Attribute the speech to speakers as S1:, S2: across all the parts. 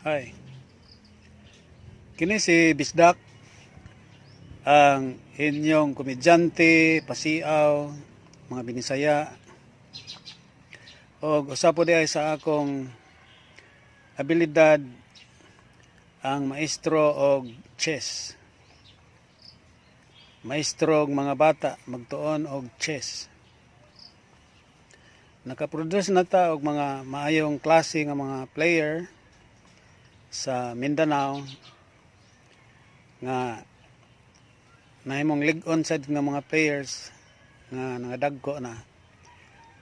S1: Hi. Kini si Bisdak, ang inyong komedyante, pasiaw, mga Binisaya. Og usa po diay sa akong abilidad ang maestro og chess. Maestro og mga bata magtuon og chess. Nakaproduce na ta og mga maayong klase nga mga player sa Mindanao nga nahimong lig-on sad nga mga players nga nangadagko na.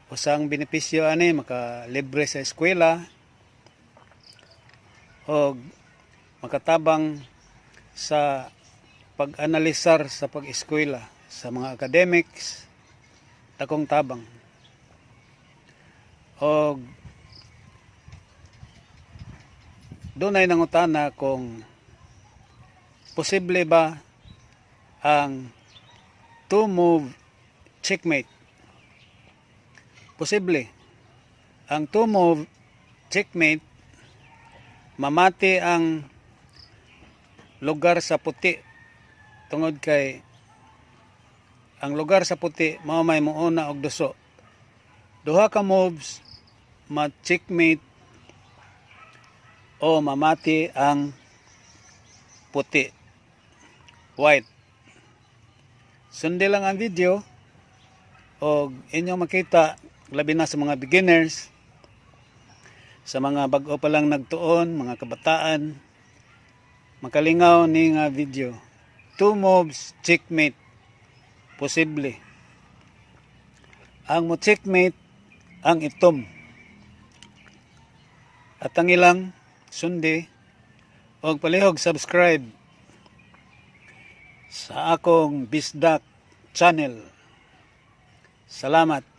S1: Usang benepisyo ani, maka libre sa eskwela og makatabang sa pag-analisar sa pag-eskwela sa mga academics, dakong tabang. Og dunay nangutana kung posible ba ang two move checkmate. Posible. Ang two move checkmate, mamati ang lugar sa puti tungod kay ang lugar sa puti mao may muuna og duso. Duha ka moves, ma-checkmate o mamati ang puti, white. Sundi lang ang video og inyong makita, labi na sa mga beginners, sa mga bag-o pa lang nagtuon, mga kabataan, makalingaw ni nga video. Two moves checkmate, posible. Ang mo checkmate ang itom. At ang ilang sundi og palihog subscribe sa akong Bisdak channel. Salamat.